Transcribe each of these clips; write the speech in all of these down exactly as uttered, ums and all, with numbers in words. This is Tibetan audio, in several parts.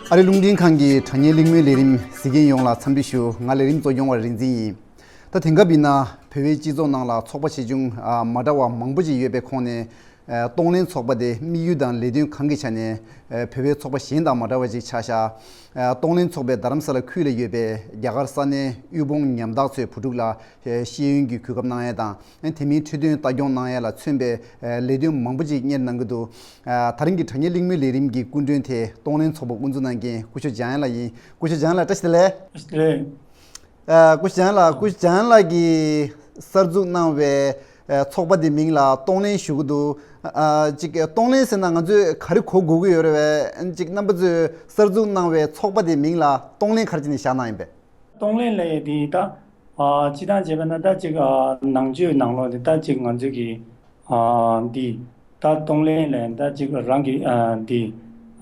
ཨ་རི་རླུང་འཕྲིན་ཁང་གི་དྲ་བརྙན་གླེང་མོལ་ལས་རིམ་གཟིགས་མཁན་ཡོངས་ལ་འཚམས་འདྲི་ཞུ། ང་ལས་རིམ་གཙོ་སྐྱོང་བ་རིག་འཛིན་ཡིན། ད་དེང་སྐབས་ཡིན་ན་བོད་པའི་སྤྱི་ཚོགས་ནང་ལ་ཚོགས་པ་ཆེ་ཆུང་ཨ་མ་འདྲ་བ་མང་པོ་ཞིག་ཡོད་པའི་ཁོངས་ནས། ཨ་གཏོང་ལེན་ཚོགས་པ་དེ་དམིགས་ཡུལ་དང་ལས་དོན་གང་གི་ཆ་ནས་ཨ་བོད་པའི་ཚོགས་པ་གཞན་དང་མ་འདྲ་བ་ཅིག་ཆགས་ཤག་ཨ་གཏོང་ལེན་ཚོགས་པའི་རྡ་རམ་ས་ལ་ཁུལ་ལ་ཡོད་པའི་རྒྱ་གར་ས་གནས་དབུལ་ཕོངས་ཉམ་ཐག་ཚོའི་བུ་ཕྲུག་ལ་ཤེས་ཡོན་གྱི་གོ་སྐབས་གནང་ཡས་དང་། དེ་མིན་འཕྲོད་བསྟེན་ལྟ་སྐྱོང་གནང་ཡས་ལ་མཚོན་པའི་ལས་དོན་མང་པོ་ཅིག་གཉེར་གནང་གི་འདུག་ད་རིང་གི་དྲ་བརྙན་གླེང་མོལ་ལས་རིམ་གྱི་སྐུ་མགྲོན་དེ་གཏོང་ལེན་ཚོགས་པ་དབུ་འཛུགས་གནང་མཁན་སྐུ་ཞབས་འཇམ་དབྱངས་ལགས་ཡིན། སྐུ་ཞབས་འཇམ་དབྱངས་ལགས་བཀྲ་ཤིས་བདེ་ལེགས། བཀྲ་ཤིས་བདེ་ལེགས། ཨ་སྐུ་ཞབས་འཇམ་དབྱངས་ལགས། སྐུ་ཞབས་འཇམ་དབྱངས་ལགས་ཀྱིས་གསར་འཛུགས་གནང་བའི་ཨ་ཚོགས་པ་དེ་མིང་ལ་གཏོང་ལེན་ཞུ་གི་འདུག་ཨ་ཅིག་གཏོང་ལེན་ཟེར་ན་ང་ཚོས་ག་རེ་གོ་དགོས་ཀྱི་ཡོད་རེད་པས། ཅིག་རྣམ་པ་ཚོས་གསར་འཛུགས་གནང་བའི་ཚོགས་པ་དེ་མིང་ལ་གཏོང་ལེན་ག་རེ་བྱས་ནས་བཞག་གནང་ཡིན་པས། གཏོང་ལེན་ལབ་ཡས་དེ་ད་ཨ་སྤྱིར་བཏང་བྱས་པ་ན་ད་ཅིག་ཨ་ནང་ཆོས་ནང་ལོགས་དེ་ད་ཅིག་ང་ཚོས་ཀྱི་ཨ་འདི་ད་གཏོང་ལེན་ལབ་ཡས་ད་ཅིག་རང་གི་ཨ་འདི་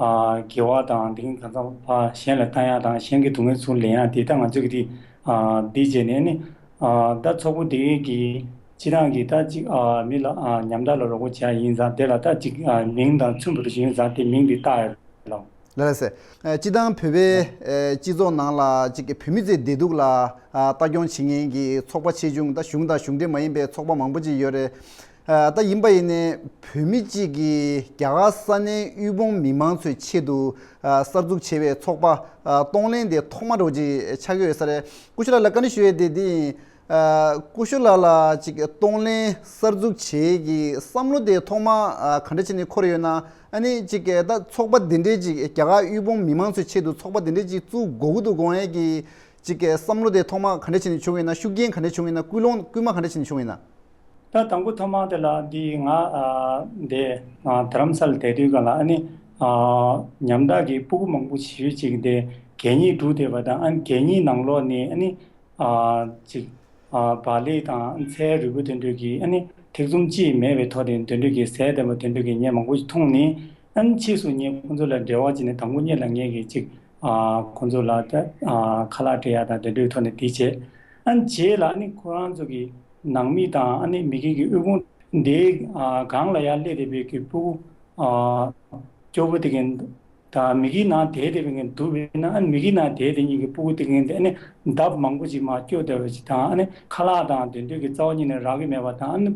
ཨ་དགེ་བ་དང་འདི་གང་ཚང་ཕ་གཞན་ལ་བཏང་ཡས་དང་གཞན་གྱི་སྡུག་བསྔལ་ཚུར་ལེན་ཡས་དེ་ད་ང་ཚོས་ཀྱི་དེ་ཨ་འདི་བྱས་ནས་ནི་ཨ་ད་ཚོགས་པ་དེ་གི་སྤྱིར་བཏང་གི་ད་ཅིག་ཨ་མི་ལ་ཨ་ཉམ་ཐག་ལ་རོགས་པ་བྱེད་ཡས་ཡིན་ཙང་དེ་ལ་ད་ཅིག་ཨ་མིང་དང་མཚུངས་པ་རུ་ཞིག་ཡིན་ཙང་དེ་མིང་དེ་བཏགས་ཡོད་ལགས། ལགས་སེ། ཨ་སྤྱིར་བཏང་བོད་པའི་ཨ་སྤྱི་ཚོགས་ནང་ལ་ཅིག་བོད་མི་ཚོའི་བདེ་སྡུག་ལ་ཨ་ལྟ་སྐྱོང་བྱེད་མཁན་གྱི་ཚོགས་པ་ཆེ་ཆུང་ད་གཞུང་དང་གཞུང་འབྲེལ་མ་ཡིན་པའི་ཚོགས་པ་མང་པོ་ཅིག་ཡོད་རེད། ཨ་ད་ཡིན་པ་ཡིན་ནའི་བོད་མི་གཅིག་གིས་རྒྱ་གར་ས་གནས་དབུལ་ཕོངས་མི་མང་ཚོའི་ཆེད་དུ་ཨ་གསར་འཛུགས་བྱས་པའི་ཚོགས་པ་ཨ་གཏོང་ལེན་དེ་ཐོག་མ་འདྲ་བོ་ཅིག་ཆགས་ཀྱི་ཡོད་ས་རེད། སྐུ་ཞབས་ལགས་ལ་བཀའ་འདྲི་ཞུ་ཡས་དེ་འདི་ཡིན། ཨ་སྐུ་ཞབས་ལགས་ལ་ཅིག་གཏོང་ལེན་གསར་འཛུགས་བྱེད་ཀྱི་བསམ་བློ་དེ་ཐོག་མ་ཨ་ག་འདྲ་བྱས་ནས་འཁོར་ཡོད་ན། ཨ་ནི་ཅིག་ད་ཚོགས་པ་འདི་འདྲའི་ཅིག་རྒྱ་གར་དབུལ་ཕོངས་མི་མང་ཚོའི་ཆེད་དུ་ཚོགས་པ་འདི་འདྲའི་ཅིག་བཙུགས་དགོས་ཀྱི་འདུག་དགོངས་ཡས་ཀྱི་ཅིག་བསམ་བློ་དེ་ཐོག་མ་ག་འདྲ་བྱས་ནས་བྱུང་ཡིན་ན། ཤུགས་རྐྱེན་ག་འདྲ་བྱུང་ཡིན་ན། སྐུལ་སློང་སྐུལ་མ་ག་འདྲ་བྱས་ནས་བྱུང་ཡིན་ན། ད་དང་པོ་ཐོག་མ་དེ་ལ་འདི་ང་ཨ་འདི་ཨ་རྡ་རམ་ས་ལ་བསྡད་དུས་སྒང་ལ་ཨ་ནི་ཨ་ཉམ་ཐག་གི་སྤུ་གུ་མང་པོ་ཞིག་ཅིག་འདི་གད་སྙིགས་བསྒྲུགས་བསྡད་པ་དང་། ཨ་ནི་གད་སྙིགས་ནང་ལོགས་ནས་ཨ་ནི་ཨ་ཅིག་ཨ་བག་ལེབ་དང་ཚལ་རིལ་བུ་དེ་འདྲ་གི་ཨ་ནི་ཐེག་ཚོམ་ཅིག་མེད་པའི་ཐོག་དེ་དེ་འདྲ་གི་ཟས་བསྡད་པ་དེ་འདྲ་གི་ངས་མང་པོ་ཞིག་མཐོང་ནས། ཨ་ནི་ཕྱིས་སུ་ངས་ཁོང་ཚོ་ལ་འབྲེལ་བ་བྱས་ནས་དང་པོ་ཉིད་ལ་ངས་གི་ཅིག་ཨ་ཁོང་ཚོ་ལ་ད་ཨ་ཁ་ལག་སྤྲད་ཡ་དང་དེ་འདྲའི་ཐོག་ནས་དེ་བྱས། ཨ་ནི་རྗེས་ལ་ཨ་ནི་ཁོ་རང་ཚོ་གི་ནང་མི་དང་ཨ་ནི་མི་སྒེར་གྱི་དབུལ་ཕོངས་དེའི་ཨ་སྒང་ལ་ཡར་སླེབས་བསྡད་པའི་གི་སྤུ་གུ་ཨ་སྐྱོ་པོ་དེ་གི་དང་མི་སྒེར་ནང་བསྡད་བསྡད་པའི་གི་འདུག་པས་ན། ཨ་ནི་མི་སྒེར་ནང་བསྡད་བསྡད་མཁན་གྱི་སྤུ་གུ་དེ་གི་དེ་ཨ་ནི་ལྡབ་མང་པོ་ཅིག་མར་སྐྱོ་བསྡད་པ་ཅིག་དང་། ཨ་ནི་ཁ་ལག་དང་དེ་འདྲའི་གི་རྩ་བ་ཉིད་ནས་རག་གི་མེད་པ་དང་། ཨ་ནི་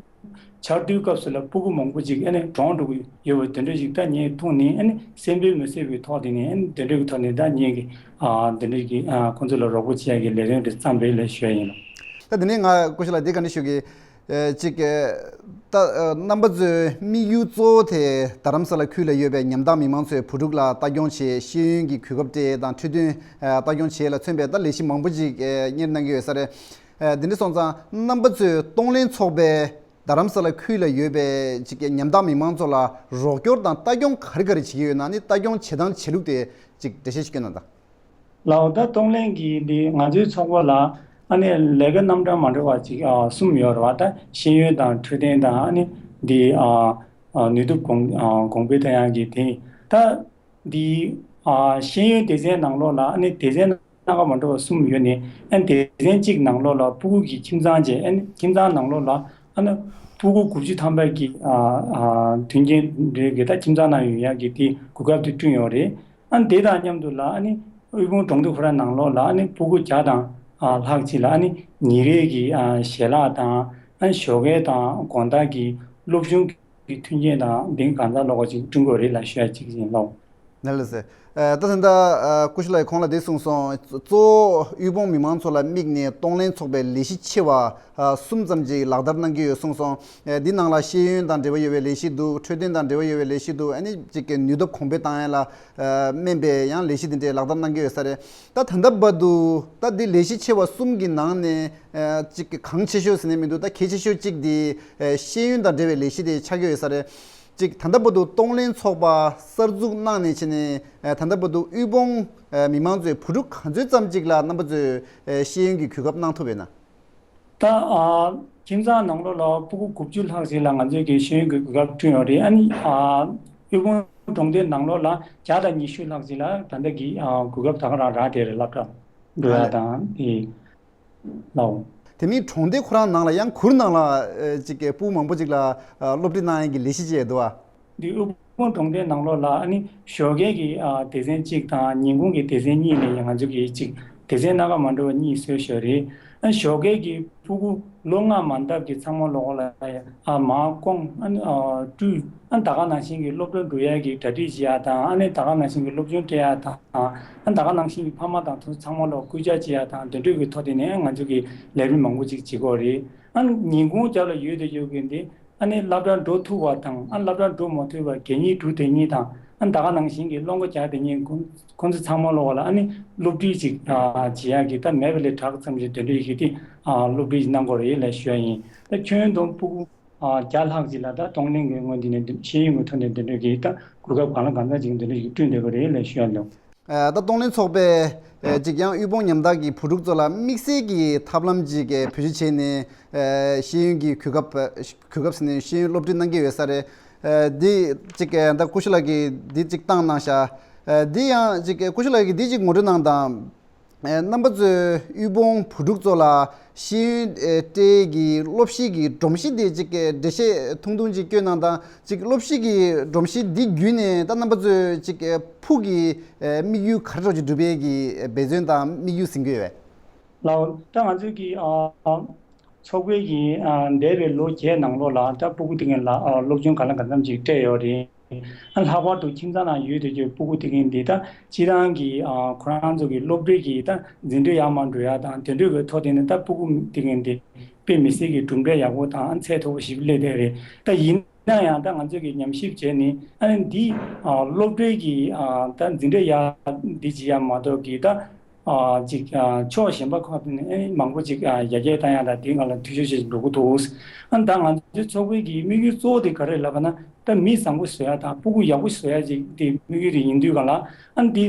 ཆར་དུས་སྐབས་སུ་ལ་སྤུ་གུ་མང་པོ་ཅིག་ཨ་ནི་གྲོངས་འགྲོ་གི་ཡོད་པ་དེ་འདྲ་ཞིག་ད་ངས་མཐོང་ནས། ཨ་ནི་གསོན་པོའི་མི་གསོན་པའི་ཐོག་དེ་ནས་ཨ་ནི་དེ་འདྲ་གི་ཐོག་ནས་ད་ངས་གི་ཨ་དེ་འདྲ་གི་ཨ་ཁོང་ཚོ་ལ་རོགས་པ་བྱེད་ཡ་གི་ལས་དོན་དེ་བརྩམས་པའི་ལས་ཞུ་ཡ་ཡིན་ལགས། ད་དེ་ནས་ང་སྐུ་ཞབས་ལགས་འདི་བཀའ་འདྲི་ཞུ་གི། ཨ་ཅིག་ཨ་ད་ཨ་རྣམ་པ་ཚོའི་དམིགས་ཡུལ་གཙོ་བོ་དེ་རྡ་རམ་ས་ལ་ཁུལ་ལ་ཡོད་པའི་ཉམ་ཐག་མི་མང་ཚོའི་བུ་ཕྲུག་ལ་ལྟ་སྐྱོང་བྱེད། ཤེས་ཡོན་གྱི་གོ་སྐབས་སྤྲད་དང་འཕྲོད་བསྟེན་ཨ་ལྟ་སྐྱོང་བྱེད་ལ་མཚོན་པའི་ད་ལས་གཞི་མང་པོ་ཅིག་ཨ་གཉེར་གནང་གི་ཡོད་ས་རེད། ཨ་དེ་འདྲ་སོང་ཙང་རྣམ་པ་ཚོའི་གཏོང་ལེན་ཚོགས་པའི་རྡ་རམ་ས་ལ་ཁུལ་ལ་ཡོད་པའི་ཅིག་ཉམ་ཐག་མི་མང་ཚོ་ལ་རོགས་སྐྱོར་དང་ལྟ་སྐྱོང་ག་རེ་ག་རེ་བྱེད་ཀྱི་ཡོད་ན། ནི་ལྟ་སྐྱོང་བྱེད་སྟངས་བྱེད་ལུགས་དེ་ཅིག་འགྲེལ་བཤད་ཞིག་སྐྱོན་གནང་དང་། ལགས་འོ། ད་གཏོང་ལེན་གྱི་འདི་ང་ཚོའི་ཚོགས་པ་ལ་ཨ་ནི་ལས་ཀ་རྣམ་གྲངས་མ་འདྲ་བ་ཅིག་ཨ་གསུམ་ཡོད་རེད་བ། ད་ཤེས་ཡོན་དང་འཕྲོད་བསྟེན་དང་། ཨ་ནི་འདི་ཨ་ཨ་ནུས་སྟོབས་གོང་ཨ་གོང་འཕེལ་གཏོང་ཡག་གི་དེ། ད་འདི་ཨ་ཤེས་ཡོན་སྡེ་ཚན་ནང་ལོགས་ལ་ཨ་ནི་སྡེ་ཚན་སྣ་ཁ་མ་འདྲ་བ་གསུམ་ཡོད་ནས། ཨ་ནི་སྡེ་ཚན་གཅིག་ནང་ལོགས་ལ་སྤུ་གུ་གི་ཁྱིམ་ཚང་བྱས། ཨ་ནི་ཁྱིམ་ཚང་ནང་ལོགས་ལ་ཨ་ནི་སྤུ་གུ་དགུ་བཅུ་ཐམ་པ་གི་ཨ་ཨ་མཐུན་རྐྱེན་རེ་གི་ད་ཁྱིམ་ཚང་ནང་ཡོང་ཡག་གི་དེ་གོ་སྐབས་དེ་བསྐྲུན་ཡོད་རེད། ཨ་ནི་དེ་དང་མཉམ་དུ་ལ་ཨ་ནི་དབུལ་ཕོངས་གྲོང་སྡེ་ཁོ་རང་ནང་ལོགས་ལ་ཨ་ནི་སྤུ་གུ་བརྒྱ་དང་ཨ་ལྷག་ཅིག་ལ་ཨ་ནི་ཉིན་རེ་གི་ཨ་ཞལ་ལག་དང་། ཨ་ནི་ཞོགས་ཀས་དང་དགོང་དག་གི་སློབ་སྦྱོང་གི་མཐུན་རྐྱེན་དང་དེ་གང་ཚང་ལོག་པ་ཅིག་བསྐྲུན་དགོས་རེད་ལབ་ཞུ་ཡ་ཅིག་ཡིན་ལགས། ནལ་ལགས་སེ། ཨ་ད་ད་ལྟ་ཨ་སྐུ་ཞབས་ལགས་ཁོང་ལ་འདི་གསུངས་སོང་། གཙོ་བོ་དབུལ་ཕོངས་མི་མང་ཚོ་ལ་དམིགས་ནས་གཏོང་ལེན་ཚོགས་པའི་ལས་གཞི་ཆེ་བ་ཨ་གསུམ་ཙམ་ཅིག་ལག་བསྟར་གནང་གི་ཡོད་གསུངས་སོང་། ཨ་འདི་ནང་ལ་ཤེས་ཡོན་དང་འབྲེལ་བ་ཡོད་པའི་ལས་གཞི་འདུག་འཕྲོད་བསྟེན་དང་འབྲེལ་བ་ཡོད་པའི་ལས་གཞི་འདུག་ཨ་ནི་གཅིག་གི་ནུས་སྟོབས་གོང་འཕེལ་བཏང་ཡ་ལ་ཨ་སྨན་པའི་ཡང་ལས་གཞི་འདི་འདྲའི་ལག་བསྟར་གནང་གི་ཡོད་ས་རེད། ད་ད་ལྟ་བར་དུ་ད་འདི་ལས་གཞི་ཆེ་བ་གསུམ་གྱི་ནང་ནས་ཨ་གཅིག་གི་གང་ཆེ་ཤོས་ཟེར་ནས་མི་འདུག་ད་གལ་ཆེ་ཤོས་གཅིག་འདི་ཨ་ཤེས་ཡོན་དང་འབྲེལ་བའི་ལས་གཞི་དེ་ཆགས་ཀྱི་ཡོད་ས་རེད། གཅིག་ད་ལྟ་བར་དུ་གཏོང་ལེན་ཚོགས་པ་གསར་འཛུགས་གནང་ནས་བྱས་ནས་ཨ་ད་ལྟ་བར་དུ་དབུལ་ཕོངས་ཨ་མི་མང་ཚོའི་བུ་ཕྲུག་ག་ཚོད་ཙམ་ཅིག་ལ་རྣམ་པ་ཚོས་ཨ་ཤེས་ཡོན་གྱི་གོ་སྐབས་གནང་ཐུབ་ཡོད་ན། ད་ཨ་ཁྱིམ་ཚང་ནང་ལོགས་ལ་སྤུ་གུ་དགུ་བཅུ་ལྷག་ཅིག་ལ་ང་ཚོས་ཀྱི་ཤེས་ཡོན་གྱི་གོ་སྐབས་བསྐྲུན་ཡོད་རེད། ཨ་ནི་ཨ་དབུལ་ཕོངས་གྲོང་སྡེ་ནང་ལོགས་ལ་བརྒྱ་དང་ཉི་ཤུ་ལྷག་ཅིག་ལ་ད་ལྟ་གི་ཨ་གོ་སྐབས་ད་ག་རང་རག་བསྡད་རེད། སློབ་གྲྭ་འགྲོ་ཡ་དང་དེ་ལའོ། དེ་མིན་གྲོང་སྡེ་ཁོ་རང་ནང་ལ་ཡང་གུར་ནང་ལ་ཨ་ཅིག་གི་སྤུ་གུ་མང་པོ་ཅིག་ལ་ཨ་སློབ་ཁྲིད་གནང་ཡས་ཀྱི་ལས་གཞི་ཅིག་ཡོད་འདུག་ཨ། འདི་དབུལ་ཕོངས་གྲོང་སྡེའི་ནང་ལོགས་ལ་ཨ་ནི་ཞོགས་ཀས་ཀྱི་ཨ་སྡེ་ཚན་གཅིག་དང་ཉིན་གུང་གི་སྡེ་ཚན་གཉིས་ལས་ང་ཚོ་གི་གཅིག་སྡེ་ཚན་སྣ་ཁ་མ་འདྲ་བ་གཉིས་བཟོས་ཡོད་རེད། ཨ་ཞོགས་ཀས་ཀྱི་ཕྲུ་གུ་ལོ་ལྔ་མ་འདབ་ཀྱི་ཚང་མ་ལོགས་ལ་ཨ་མར་སྐོང་ཨ་ནི་ཨ་བཀྲུས། ཨ་ད་ག་ནང་བཞིན་གྱི་སློབ་གྲྭ་འགྲོ་ཡ་གི་གྲ་སྒྲིག་བྱེད་ཡ་དང་། ཨ་ནི་ད་ག་ནང་བཞིན་གྱི་སློབ་སྦྱོང་སྤྲད་ཡ་དང་། ཨ་ད་ག་ནང་བཞིན་གྱི་ཕ་མ་དང་དུ་ཚང་མ་ལོག་སྐུལ་ལྕག་བྱེད་ཡ་དང་། དེ་འདྲ་གི་ཐོག་དེ་ནས་ང་ཚོ་གི་ལས་རིམ་མང་པོ་ཅིག་བྱེད་ཀྱི་ཡོད་རེད། ཨ་ནི་ཉིན་གུང་རྒྱབ་ལ་ཡོད་དེ་ཡོད་གི་འདི་ཨ་ནི་སློབ་གྲྭར་འགྲོ་ཐུབ་པ་དང་། ཨ་སློབ་གྲྭར་འགྲོ་མ་ཐུབ་པ་གད་སྙིགས་སྒྲུག་དེ་གཉིས་དང་། ཨ་ད་ག་ནང་བཞིན་གྱི་སློང་མཁོ་རྒྱག་དེ་གཉིས་ཁོང་ཁོང་ཚོ་ཚང་མ་ལོགས་ལ་ཨ་ནི་སློབ་ཁྲིད་ཅིག་ཨ་བྱེད་ཡག་གི་ད་མེད་པ་ལས་དྲག་ཙམ་ཞིག་དེ་འདྲ་ཡི་གི་དེ་ཨ་སློབ་ཁྲིད་ཅིག་གནང་དགོས་རེད་ལབ་ཞུ་ཡ་ཡིན། ད་ཁྱོན་བསྡོམས་ཕྲུ་གུ་ཨ་བརྒྱ་ལྷག་ཅིག་ལ་ད་གཏོང་ལེན་གྱི་ངོས་འདི་ནས་འདི་ཤེས་ཡོན་གྱི་ཐོག་ནས་དེ་འདྲ་གི་ད་གོ་སྐབས་གང་ལ་གང་འཚམ་ཅིག་དེ་འདྲ་ཞིག་བསྐྲུན་བསྡད་པ་རེད་ལབ་ཞུ་ཡ་འདུག་ཨ་ད་གཏོང་ལེན་ཚོགས་པས་ཨ་ཅིག་ཡང་དབུལ་ཕོངས་ཉམ་ཐག་གི་བུ་ཕྲུག་ཚོ་ལ་དམིགས་བསལ་གྱི་ཐབས་ལམ་ཅིག་བེད་སྤྱོད་བྱས་ནས་ཨ་ཤེས་ཡོན་གྱི་གོ་སྐབས་གོ་སྐབས་ཟེར་ནས་ཤེས་ཡོན་སློབ་ཁྲིད་གནང་གི་ཡོད་ས་རེད། ཨ་འདི་ཅིག་ཨ་ད་ཀུ་ཤུ་ལགས་ཀྱིས་འདི་ཅིག་བཏང་གནང་ཤག་ཨ་འདི་ཡང་ཅིག་ཀུ་ཤུ་ལགས་ཀྱིས་འདི་ཅིག་ངོ་སྤྲོད་གནང་དང་། ཨ་རྣམ་པ་ཚོས་དབུལ་ཕོངས་བུ་ཕྲུག་ཚོ་ལ་ཤེས་ཡོན་ཨ་སྤྲད་ཀྱི་སློབ་གཞི་གི་སྒྲོམ་གཞི་དེ་ཅིག་འགྲེལ་བཤད་ཐུང་ཐུང་ཅིག་བསྐྱོན་གནང་དང་། ཅིག་སློབ་གཞི་གི་སྒྲོམ་གཞི་འདི་བརྒྱུད་ནས་ད་རྣམ་པ་ཚོས་ཅིག་ཕུགས་ཀྱི་ཨ་དམིགས་ཡུལ་ག་རེ་འདྲ་ཅིག་འགྲུབ་པའི་གི་འབད་བརྩོན་དང་དམིགས་ཡུལ་ཟིན་གྱི་ཡོད་པས། ལགས། ད་ང་ཚོས་ཀྱི་ཨ་ཚོགས་པའི་གི་ཨ་འདས་པའི་ལོ་བརྒྱད་ནང་ལོགས་ལ་ད་སྤུ་གུ་དེ་གིན་ལ་ཨ་སློབ་སྦྱོང་གང་ལ་གང་འཚམ་ཅིག་སྤྲད་ཡོད་རེད། ཨ་ལྷག་པར་དུ་ཁྱིམ་ཚང་ནང་ཡོད་དེ་ཡོད་སྤུ་གུ་དེ་གིན་འདི་ད་སྤྱི་བཏང་གི་ཨ་ཁོ་རང་ཚོ་གི་སློབ་གྲྭའི་གི་ད་འཛིན་གྲྭ་ཡར་མར་འགྲོ་ཡ་དང་དེ་འདྲ་གི་ཐོག་དེ་ནི་ད་སྤུ་གུ་དེ་གིན་འདི་དཔེ་མི་སྲིད་ཀྱི་གྲུབ་འབྲས་ཡག་པོ་དང་ཨ་ཚད་མཐོ་པོ་ཞིག་སླེབས་བསྡད་རེད། ད་ཡིན་ན་ཡང་ད་ང་ཚོས་ཀྱི་ཉམས་ཞིབ་བྱས་ནི་ཨ་ནི་འདི་ཨ་སློབ་གྲྭའི་གི་ཨ་ད་འཛིན་གྲྭ་ཡར་འདི་བྱེད་ཡ་མ་གཏོགས་ཀྱི་ད་ཨ་ཅིག་ཨ་ཕྱོགས་གཞན་པ་ཁག་ནས་ཨེ་མང་པོ་ཅིག་ཨ་ཡར་རྒྱས་བཏང་ཡ་ལ་དེའི་སྒང་ལ་འཐུས་ཤོར་ཞིག་འགྲོ་གི་འདུག་ཨ་ད་ང་ཚོའི་ཚོགས་པའི་གི་དམིགས་ཡུལ་གཙོ་བོ་དེ་ག་རེ་ལབ་པ་ན། ད་མི་བཟང་པོ་བཟོ་ཡ་དང་སྤུ་གུ་ཡག་པོ་བཟོ་ཡ་ཅིག་དེ་དམིགས་ཡུལ་དེ་ཡིན་དུས་སྒང་ལ་ཨ་འདི་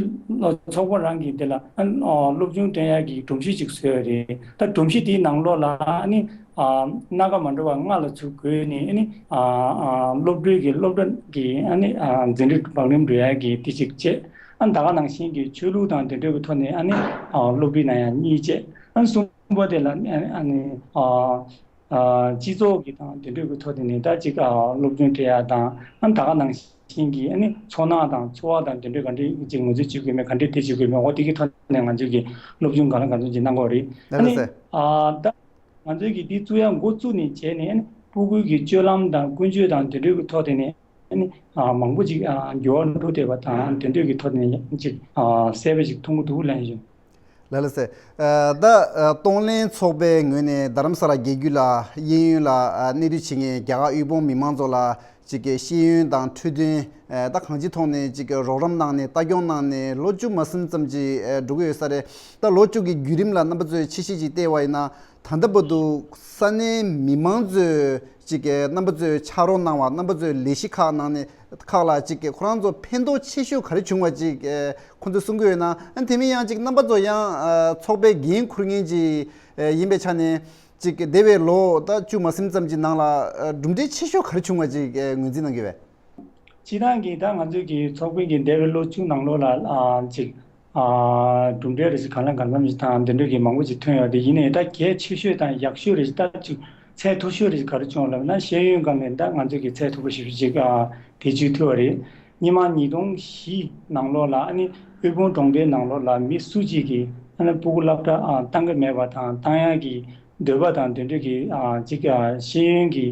ཚོགས་པ་རང་གི་དེ་ལ་ཨ་སློབ་སྦྱོང་སྤྲད་ཡ་གི་སྒྲོམ་གཞི་ཅིག་བཟོས་ཡོད་རེད། ད་སྒྲོམ་གཞི་དེའི་ནང་ལོགས་ལ་ཨ་ནི་ཨ་སྣ་ཁ་མ་འདྲ་བ་ལྔ་ལ་ཚུར་བགོས་ནས་ཨ་ནི་ཨ་ཨ་སློབ་གྲྭའི་གི་སློབ་གྲྭ་གི་ཨ་ནི་ཨ་འཛིན་གྲྭ་བག་ལེབ་འགྲོ་ཡ་གི་དེ་ཅིག་བྱས། ཨ་ད་ག་ནང་བཞིན་གྱི་ཆོས་ལུགས་དང་དེ་འདྲ་གི་ཐོག་ནས་ཨ་ནི་ཨ་སློབ་ཁྲིད་གནང་ཡ་གཉིས་བྱས། ཨ་གསུམ་པ་དེ་ལ་ཨ་ནི་ཨ་ཨ་སྤྱི་ཚོགས་ཀྱི་དང་དེ་འདྲ་གི་ཐོག་དེ་ནས་ད་ཅིག་ཨ་སློབ་སྦྱོང་སྤྲད་ཡ་དང་། ཨ་ད་ག་ནང་བཞིན་གྱི་ཨ་ནི་ཚོར་སྣང་དང་ཚོར་བ་དང་དེ་འདྲ་ག་འདྲ་ཅིག་ངོས་འཛིན་བྱེད་དགོས་མེད། ག་འདྲ་དེ་བྱེད་དགོས་མེད། འོ་དེ་གི་ཐོག་ནས་ང་ཚོས་ཀྱི་སློབ་སྦྱོང་གང་ལ་གང་འཚམ་ཅིག་གནང་གི་ཡོད་རེད། ཨ་ནི་ལགས་སེ། ཨ་ད་ང་ཚོས་ཀྱི་འདི་བཙུགས་ཡ་འགོ་བཙུགས་ནས་བྱས་ནས་ཨ་ནི་སྤུ་གུའི་གི་སྤྱོད་ལམ་དང་ཀུན་སྤྱོད་དང་དེ་འདྲ་གི་ཐོག་དེ་ནས་ཨ་ནི་ཨ་མང་པོ་ཅིག་ཨ་འགྱུར་བ་འགྲོ་བསྡད་པ་དང་དེ་འདྲ་གི་ཐོག་ནས་ཅིག་ཨ་གསལ་པོ་ཅིག་མཐོང་གི་འདུག་ལབ་ཡིན། ལགས་ལགས་སེ། ཨ་ད་ཨ་གཏོང་ལེན་ཚོགས་པའི་ངོས་ནས་རྡ་རམ་ས་ལ་རྒྱལ་རྒྱུད་ལ་གཡས་གཡོན་ལ་ཨ་གནས་སྡོད་བྱེད་མཁན་རྒྱ་གར་དབུལ་ཕོངས་མི་མང་ཚོ་ལ་ཅིག་གི་ཤེས་ཡོན་དང་འཕྲོད་བསྟེན་ཨ་ད་གང་ཅིའི་ཐོག་ནས་ཅིག་གི་རོགས་རམ་གནང་ནས་ལྟ་སྐྱོང་གནང་ནས་ལོ་བཅུ་མ་ཟིན་ཙམ་ཅིག་ཨ་འགྲོ་གི་ཡོད་ས་རེད། ད་ལོ་བཅུ་གི་བརྒྱུད་རིམ་ལ་རྣམ་པ་ཚོས་ཆ་ཤས་ཅིག་བལྟས་པ་ཡིན་ན། ད་ལྟ་བར་དུ་ས་གནས་མི་མང་ཚོས་ཅིག་གི་རྣམ་པ་ཚོས་ཕྱག་རོགས་གནང་བ། རྣམ་པ་ཚོས་ལས་གཞི་ཁག་ནང་ནས་ཁག་ལ་ཅིག་གི་ཁོ་རང་ཚོ་ཕན་ཐོགས་ཆེ་ཤོས་ག་རེ་བྱུང་བ་ཅིག་ཁོ་ཚོས་གསུང་གི་ཡོད་ན། ཨ་དེ་མིན་ཡང་ཅིག་རྣམ་པ་ཚོ་ཡང་ཚོགས་པའི་འགན་འཁུར་མཁན་ཅིག་ཡིན་པའི་ཆ་ནས་ཅིག་འདས་པའི་ལོ་ད་བཅུ་མ་ཟིན་ཙམ་གྱི་ནང་ལ་གྲུབ་འབྲས་ཆེ་ཤོས་ག་རེ་བྱུང་བ་ཅིག་ངོས་འཛིན་གནང་གི་ཡོད་པས། སྤྱིར་བཏང་གི་ད་ང་ཚོའི་གི་ཚོགས་པའི་གི་འདས་པའི་ལོ་བཅུ་ནང་ལོགས་ལ་ཨ་ཅིག་ཨ་གྲུབ་འབྲས་རེ་ཞིག་གང་ལ་གང་འཚམ་ཞིག་དང་དེ་འདྲ་གི་མང་པོ་ཞིག་ཐོན་ཡོད་དེ། ཡིན་ནའི་ད་གལ་ཆེ་ཤོས་དང་ཡག་ཤོས་རེ་ཞིག་ད་ཅིག་ཚད་མཐོ་ཤོས་རེ་ཞིག་ག་རེ་བྱུང་ལབ་ན། ཤེས་ཡོན་སྒང་ནས་ད་ང་ཚོའི་གི་ཚད་མཐོ་པོ་ཞེ་པོ་ཅིག་ཨ་དེ་ཅིག་ཐོན་པ་རེད། སྔོན་མ་ཉིས་སྟོང་བཞི་ནང་ལོགས་ལ་ཨ་ནི་དབུལ་ཕོངས་གྲོང་རྡལ་ནང་ལོགས་ལ་མི་སུ་གཅིག་གིས་ཨ་ནི་སྤུ་གུ་སློབ་གྲྭ་ཨ་བཏང་གི་མེད་པ་དང་བཏང་ཡག་གི་འདོད་པ་དང་དེ་འདྲ་གི་ཨ་ཅིག་ཨ་ཤེས་ཡོན་གི་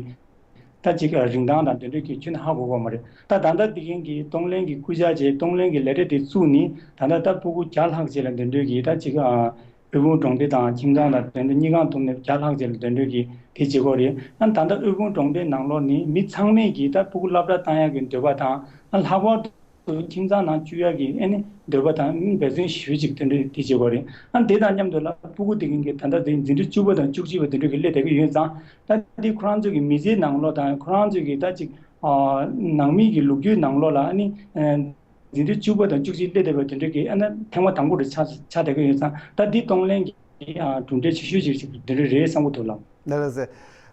ད་ཅིག་རིན་ཐང་དང་དེ་འདྲ་གི་ཁྱོན་ནས་ཧ་གོ་གི་མ་རེད། ད་ད་ལྟ་དེ་གིན་གྱི་གཏོང་ལེན་གྱི་སྐུལ་ལྕག་བྱས། གཏོང་ལེན་གྱི་ལས་གྲྭ་དེ་བཙུགས་ནས་ད་ལྟ་ད་སྤུ་གུ་བརྒྱ་ལྷག་ཅིག་ལ་དེ་འདྲ་གི་ད་ཅིག་ཨ་དབུལ་ཕོངས་གྲོང་སྡེ་དང་ཁྱིམ་ཚང་དང་དེ་འདྲ་གཉིས་ཀ་བསྡོམས་ནས་བརྒྱ་ལྷག་ཅིག་ལ་དེ་འདྲ་གི་དེ་བྱེད་ཀྱི་ཡོད་རེད། ཨ་ད་ལྟ་དབུལ་ཕོངས་གྲོང་སྡེ་ནང་ལོགས་ནས་མི་ཚང་མས་ཀྱི་ད་སྤུ་གུ་སློབ་གྲྭ་བཏང་ཡག་གི་འདོད་པ་དང་། ཨ་ལྷག་པར་དུ་ཁྱིམ་ཚང་ནང་བཅུག་ཡག་གི་ཨ་ནི་འདོད་པ་དང་འབད་བརྩོན་ཞེ་པོ་ཅིག་དེ་འདྲ་དེ་བྱེད་ཀྱི་ཡོད་རེད། ཨ་དེ་དང་མཉམ་དུ་ལ་སྤུ་གུ་དེ་གིན་གྱི་ད་ལྟ་དེ་འཛིན་གྲྭ་བཅུ་པ་དང་བཅུ་གཅིག་པ་དེ་འདྲ་གི་སླེབས་བསྡད་ཀྱི་ཡོད་ཙང་། ད་དེ་ཁོ་རང་ཚོ་གི་མི་ཚེའི་ནང་ལོགས་དང་ཁོ་རང་ཚོ་གི་ད་ཅིག་ཨ་ནང་མི་གི་ལོ་རྒྱུས་ནང་ལོགས་ལ་ཨ་ནི་ཨ་འཛིན་གྲྭ་བཅུ་པ་དང་བཅུ་གཅིག་སླེབས་བསྡད་པ་དེ་འདྲ་གི་ཨ་ནི་ཐེངས་མ་དང་པོ་རེ་ཆགས་ཆགས་བསྡད་ཀྱི་ཡོད་ཙང་། ད་འདི་གཏོང་ལེན་གྱི་ཨ་གྲུབ་འབྲས་ཆེ་ཤོས་ཅིག་ཅིག་དེ་འདྲ་རེད་བསམ་གྱི་འདུག་ལགས། ལགས་ལགས་སེ།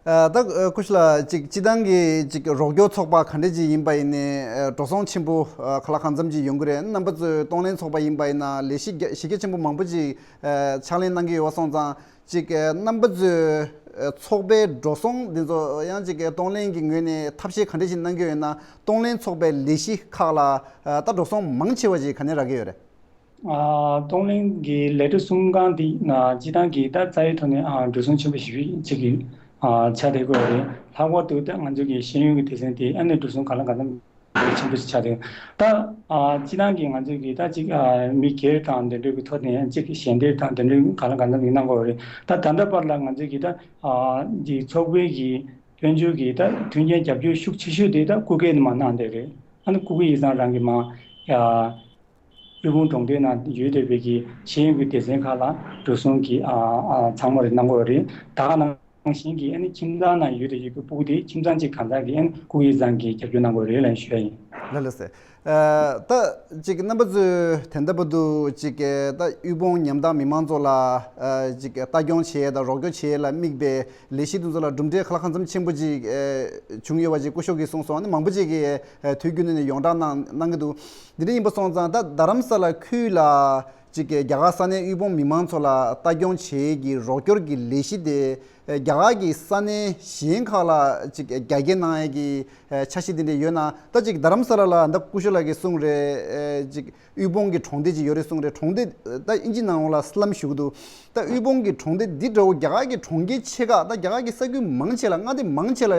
ཨ་ད་ཨ་ཀུ་ཤུ་ལགས་ཅིག་སྤྱིར་བཏང་གི་ཅིག་རོགས་སྐྱོར་ཚོགས་པ་ག་འདྲ་ཅིག་ཡིན་པ་ཡིན་ནའི་ཨ་འགྲོ་སོང་ཆེན་པོ་ཨ་གང་ལ་གང་འཚམ་ཅིག་ཡོང་གི་རེད། རྣམ་པ་ཚོས་གཏོང་ལེན་ཚོགས་པ་ཡིན་པ་ཡིན་ན་ལས་གཞི་རྒྱ་གཞི་རྒྱ་ཆེན་པོ་མང་པོ་ཅིག་ཨ་ཕྱག་ལེན་གནང་གི་ཡོད་པ་སོང་ཙང་། ཅིག་ཨ་རྣམ་པ་ཚོས་ ཚོགས་པའི་འགྲོ་སོང་འདི་ཚོ་ཡང་ཅིག་གི་གཏོང་ལེན་གྱི་ངོས་ནས་ཐབས་ཤེས་ག་འདྲ་ཞིག་གནང་གི་ཡོད་ན། གཏོང་ལེན་ཚོགས་པའི་ལས་གཞི་ཁག་ལ་ད་འགྲོ་སོང་མང་ཆེ་བ་ཞིག་ག་ནས་རག་གི་ཡོད་རེད། ཨ། གཏོང་ལེན་གྱི་ལས་གྲྭ་གསུམ་ཀ་འདི་ན་སྤྱི་བཏང་གི་ད་རྩ་བའི་ཐོག་ནས་ཨ་འགྲོ་སོང་ཆེན་པོ་ཞིག་ཅིག་གི་ཨ་ཆགས་བསྡད་ཀྱི་ཡོད་རེད། ལྷག་པར་དུ་ད་ང་ཚོ་གི་ཤེས་ཡོན་གྱི་སྡེ་ཚན་དེ་ཨ་ནི་འགྲོ་སོང་གང་ལ་གང་འཚམ་ཆེན་པོ་ཞིག་ཆགས་བསྡད། ད་ཨ་སྤྱི་བཏང་གི་ང་ཚོ་གི་ད་ཅིག་ཨ་མི་སྒེར་དང་དེ་འདྲ་གི་ཐོག་ནས་ཅིག་ཞལ་འདེབས་དང་དེ་འདྲ་གང་ལ་གང་འཚམ་ཞིག་གནང་གི་ཡོད་རེད། ད་ད་ལྟ་བར་ལ་ང་ཚོ་གི་ད་ཨ་འདི་ཚོགས་པའི་གི་དཔལ་འབྱོར་གྱི་ད་མཐུན་རྐྱེན་རྒྱབ་སྐྱོར་ཤུགས་ཆེ་ཤོས་དེ་ད་སྐུ་སྒེར་ནས་མར་གནང་བསྡད་རེད། ཨ་ནི་སྐུ་སྒེར་ཡིག་ཚང་རང་གི་མ་ཡ། དབུལ་ཕོངས་གྲོང་རྡལ་ནང་ཡོད་བསྡད་པའི་གི་ཤེས་ཡོན་གྱི་སྡེ་ཚན་ཁག་ལ་འགྲོ་སོང་གི་ཨ་ཨ་ཚང་མ་རེ་གནང་དགོས་རེད། ད་ག་ནང་བཞིན་གྱི་ཨ་ནི་ཁྱིམ་ཚང་ནང་ཡོད་བསྡད་ཡོད་པའི་སྤུ་གུ་དེ་ཁྱིམ་ཚང་གཅིག་གང་ཚང་གི་ཨ་ནི་སྐུ་ཡིག་ཚང་གི་རྒྱབ་སྐྱོར་གནང་དགོས་རེད་ལབ་ཞུ་ཡ་ཡིན། ལགས་ལགས་སེ། ཨ་ད་ཅིག་རྣམ་པ་ཚོས་དེ་འདྲ་བར་དུ་ཅིག་ད་དབུལ་ཕོངས་ཉམ་ཐག་མི་མང་ཚོ་ལ་ཨ་ཅིག་ལྟ་སྐྱོང་བྱེད་ཡས་དང་རོགས་སྐྱོར་བྱེད་ཡས་ལ་དམིགས་པའི་ལས་གཞི་དེ་ཚོ་ལ་གྲུབ་འབྲས་ཁ་ལ་ཁ་མཚམས་ཆེན་པོ་ཅིག་ཨ་བྱུང་ཡོད་པ་ཅིག་སྐུ་ཞབས་ཀྱིས་གསུངས་སོང་། ཨ་ནི་མང་པོ་ཅིག་གིས་ཨ་དུས་རྒྱུན་ནས་ཡོངས་གྲགས་གནང་གནང་གི་འདུག་འདི་འདྲ་ཡིན་པ་སོང་ཙང་ད་རྡ་རམ་ས་ལ་ཁུལ་ལ་ཅིག་རྒྱ་གར་ས་གནས་དབུལ་ཕོངས་མི་མང་ཚོ་ལ་ལྟ་སྐྱོང་བྱེད་ཀྱི་རོགས་སྐྱོར་གྱི་ལས་གཞི་དེ་རྒྱ་གར་གྱི་ས་གནས་གཞན་ཁག་ལ་ཅིག་རྒྱ་སྐྱེད་གནང་ཡས་ཀྱི་འཆར་གཞི་དེ་འདྲ་ཡོད་ན། ད་ཅིག་རྡ་རམ་ས་ལ་ལ་ད་སྐུ་ཞབས་ལགས་ཀྱིས་གསུངས་རེད། ཅིག་དབུལ་ཕོངས་ཀྱི་གྲོང་སྡེ་ཅིག་ཡོད་རེད་གསུངས་རེད། གྲོང་སྡེ་ད་ཨིན་ཇི་ནང་ལོགས་ལ་སི་ལམ་ཞུ་གི་འདུག་ད་དབུལ་ཕོངས་ཀྱི་གྲོང་སྡེ་འདི་འདྲ་བོ་རྒྱ་གར་གྱི་གྲོང་ཁྱེར་ཆེ་ཁག་ད་རྒྱ་གར་གྱི་ས་ཁུལ་མང་ཆེ་ལ་མངའ་སྡེ་མང་ཆེ་ལ་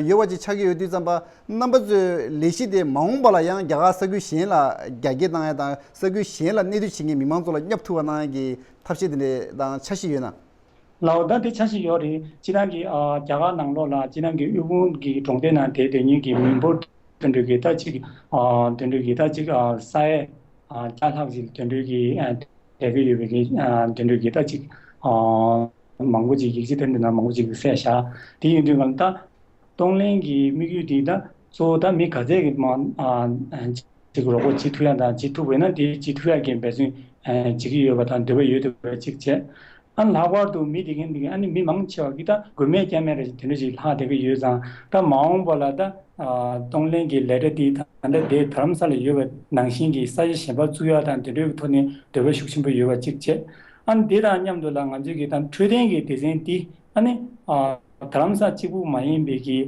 ཡོད་པ་ཅིག་ཆགས་ཀྱི་ཡོད་དུས་ཙམ་པ། རྣམ་པ་ཚོའི་ལས་གཞི་དེ་མ་འོངས་པ་ལ་ཡང་རྒྱ་གར་ས་ཁུལ་གཞན་ལ་རྒྱ་སྐྱེད་གཏང་ཡ་དང་ས་ཁུལ་གཞན་ལ་གནས་སྡོད་བྱེད་མཁན་མི་མང་ཚོ་ལ་བསྙབ་ཐུབ་པ་གནང་ཡ་གི་ཐབས་ཤེས་དེ་འདྲ་དང་འཆར་གཞི་ཡོད་ན། ལའོ་ད་དེ་འཆར་གཞི་ཡོད་རེད། སྤྱིར་བཏང་གི་ཨ་རྒྱ་གར་ནང་ལོགས་ལ་སྤྱིར་བཏང་གི་དབུལ་ཕོངས་ཀྱི་གྲོང་སྡེ་ནང་བསྡད་སྡོད་མཁན་གྱི་མི་འབོར་དེ་འདྲ་གི་ད་ཅིག་ཨ་དེ་འདྲ་གི་ད་ཅིག་ཨ་ས་ཡ་ཨ་བརྒྱ་ལྷག་ཅིག་དེ་འདྲ་གི་ཨ་བསྡད་ཀྱི་ཡོད་པའི་གི་ཨ་དེ་འདྲ་གི་ད་ཅིག་ཨ་མང་པོ་ཅིག་ཡིག་ཆ་དེ་འདྲ་ནང་མང་པོ་ཅིག་གསལ་བཞག་དེ་ཡིན་དུས་གང་ལ་ད། གཏོང་ལེན་གྱི་དམིགས་ཡུལ་དེ་ད་གཙོ་བོ་ད་མི་ག་ཚད་ཀྱི་མ་ཨ་ཅིག་རོགས་པ་བྱེད་ཐུབ་ཡ་དང་བྱེད་ཐུབ་པ་ཡིན་ན་དེ་བྱེད་ཐུབ་ཡ་གི་འབད་བརྩོན་ཨ་བྱེད་ཀྱི་ཡོད་པ་དང་འདོད་པ་ཡོད་འདོད་པ་གཅིག་བྱས། ཨ་ལྷག་པར་དུ་མི་དེ་གིན་དེ་གིན་ཨ་ནི་མི་མང་ཆེ་བ་གིས་ད་མགོ་མེད་རྐྱང་མེད་རེ་དེ་འདྲ་ཞིག་ལྷག་བསྡད་ཀྱི་ཡོད་ཙང་ད་མ་འོངས་པ་ལ་ད་ཨ་གཏོང་ལེན་གྱི་ལས་གྲྭ་དེ་ད་ལྟ་དེ་རྡ་རམ་ས་ལ་ཡོད་པ་ནང་བཞིན་གྱི་ས་ཆ་གཞན་པ་བཙུགས་ཡ་དང་དེ་འདྲའི་ཐོག་ནས་འདོད་པ་ཤུགས་ཆེན་པོ་ཡོད་པ་གཅིག་བྱས། ཨ་ནི་དེ་དང་མཉམ་དུ་ལ་ང་ཚོས་ཀྱི་ད་འཕྲོད་བསྟེན་གྱི་སྡེ་ཚན་དེ་ཨ་ནི་ཨ། རྡ་རམ་ས་གཅིག་པུ་མ་ཡིན་པའི་གི་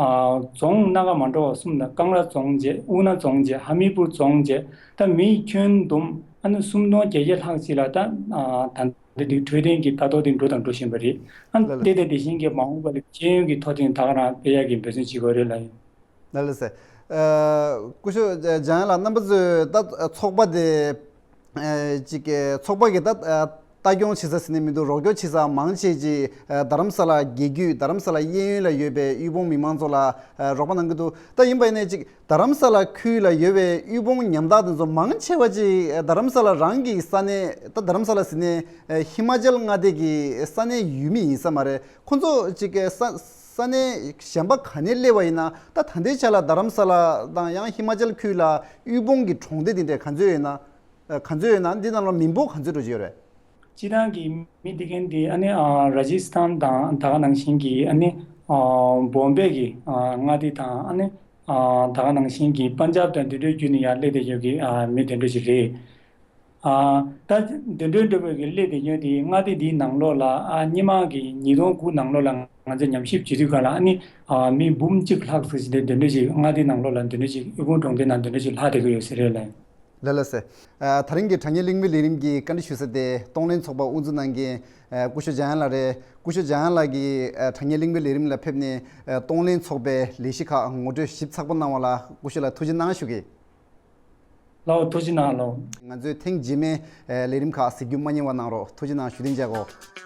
ཨ་རྫོང་སྣ་ཁ་མ་འདྲ་བ་གསུམ་དང་། ཀང་ར་རྫོང་བྱས། དབུ་ན་རྫོང་བྱས། ཧ་མི་པུར་རྫོང་བྱས། ད་མི་ཁྱོན་བསྡོམས་ཨ་ནི་སུམ་སྟོང་བརྒྱད་བརྒྱ་ལྷག་ཅིག་ལ་ད་ཨ་ད་ལྟ་འདི་འཕྲོད་བསྟེན་གྱི་ལྟ་རྟོག་དེ་འགྲོ་དང་འགྲོ་བཞིན་པ་རེད། ཨ་ནི་ལགས་ལགས། དེ་དང་དེ་བཞིན་གྱི་མ་འོངས་པ་ལ་ཤེས་ཡོན་གྱི་ཐོག་དེ་ད་ག་རང་སྤེལ་ཡག་གི་འབད་བརྩོན་བྱེད་དགོས་རེད་ལགས། ལགས་ལགས་སེ། ཨ་སྐུ་ཞབས་འཇམ་དབྱངས་ལགས། རྣམ་པ་ཚོས་ད་ཚོགས་པ་དེ་ཨ་ཅིག་གི་ཚོགས་པ་གི་ད་ཨ་ལྟ་སྐྱོང་བྱེད་ས་ཟེར་ནས་མི་འདུག་རོགས་སྐྱོར་བྱེད་ས་མང་ཆེ་ཅིག་ཨ་རྡ་རམ་ས་ལ་རྒྱལ་རྒྱུད་རྡ་རམ་ས་ལ་གཡས་གཡོན་ལ་ཡོད་པའི་དབུལ་ཕོངས་མི་མང་ཚོ་ལ་ཨ་རོགས་པ་གནང་གི་འདུག་ད་ཡིན་པ་ཡིན་ནའི་ཅིག་རྡ་རམ་ས་ལ་ཁུལ་ལ་ཡོད་པའི་དབུལ་ཕོངས་ཉམ་ཐག་དེ་ཚོ་མང་ཆེ་བ་ཅིག་ཨ་རྡ་རམ་ས་ལ་རང་གི་ས་གནས། ད་རྡ་རམ་ས་ལ་ཟེར་ནས་ཨ་ཧི་མ་ཅལ་མངའ་སྡེ་གི་ས་གནས་ཡུལ་མི་ཡིན་ས་མ་རེད། ཁོ་ཚོ་ཅིག་གི་ས་ས་གནས་གཞན་པ་ག་ནས་སླེབས་པ་ཡིན་ན། ད་ད་ལྟའི་ཆ་ལ་རྡ་རམ་ས་ལ་དང་ཡང་ཧི་མ་ཅལ་ཁུལ་ལ་དབུལ་ཕོངས་ཀྱི་གྲོང་སྡེ་དེ་འདྲས་ག་ཚོད་ཡོད་ན། ཨ་ག་ཚོད་ཡོད་ན། འདི་ནང་ལ་མི་འབོར་ག་ཚོད་འགྲོ་གི་ཡོད་རེད། སྤྱིར་བཏང་གི་མི་དེ་གན་དེ་ཨ་ནི་ཨ་ར་ཇི་སི་ཐན་དང་ད་ག་ནང་བཞིན་གྱི་ཨ་ནི་ཨ་བོམ་བེ་གི་ཨ་མངའ་སྡེ་དང་། ཨ་ནི་ཨ་ད་ག་ནང་བཞིན་གྱི་པན་ཇབ་དང་དེ་འདྲའི་བརྒྱུད་ནས་ཡར་སླེབས་བསྡད་ཡོད་ཀྱི་ཨ་མི་དེ་འདྲ་ཞིག་རེད། ཨ་ད་དེ་འདྲའི་འགྲོ་བའི་གི་སླེབས་བསྡད་ཡོད་དེ། མངའ་སྡེ་འདིའི་ནང་ལོགས་ལ་ཨ་སྔོན་མ་གི་ཉིས་སྟོང་དགུ་ནང་ལོགས་ལ་ང་ཚོས་ཉམས་ཞིབ་བྱེད་དུས་ག་ལ་ཨ་ནི་ཨ་མི་འབུམ་གཅིག་ལྷག་ཙམ་ཞིག་དེ་དེ་འདྲ་ཞིག་མངའ་སྡེ་ནང་ལོགས་ལ་དེ་འདྲ་ཞིག་དབུལ་ཕོངས་གྲོང་སྡེ་ནང་དེ་འདྲ་ཞིག་ལྷག་བསྡད་ཀྱི་ཡོད་ས་རེད་ལགས། ལགས་ལགས་སེ། ཨ་ད་རིང་གི་དྲ་བརྙན་གླེང་མོལ་ལས་རིམ་གྱི་བཀའ་འདྲི་ཞུ་ས་དེ་གཏོང་ལེན་ཚོགས་པ་དབུ་འཛུགས་གནང་མཁན་ཨ་སྐུ་ཞབས་འཇམ་དབྱངས་ལགས་རེད། སྐུ་ཞབས་འཇམ་དབྱངས་ལགས་ཀྱིས་ཨ་དྲ་བརྙན་གླེང་མོལ་ལས་རིམ་ལ་ཕེབས་ནས་ཨ་གཏོང་ལེན་ཚོགས་པའི་ལས་གཞི་ཁག་ངོ་སྤྲོད་ཞིབ་ཚགས་པོ་གནང་བ་ལ་སྐུ་ཞབས་ལ་ཐུགས་རྗེ་གནང་ཞུ་གི། ལགས་ཐུགས་རྗེ་གནང་ལགས། ང་ཚོས་ཐེངས་རྗེས་མའི་ཨ་ལས་རིམ་ཁག་གཟིགས་རྒྱུ་མ་བསྙེལ་བ་གནང་རོགས། ཐུགས་རྗེ་གནང་ཞུ་དིན་ཅ་གོ།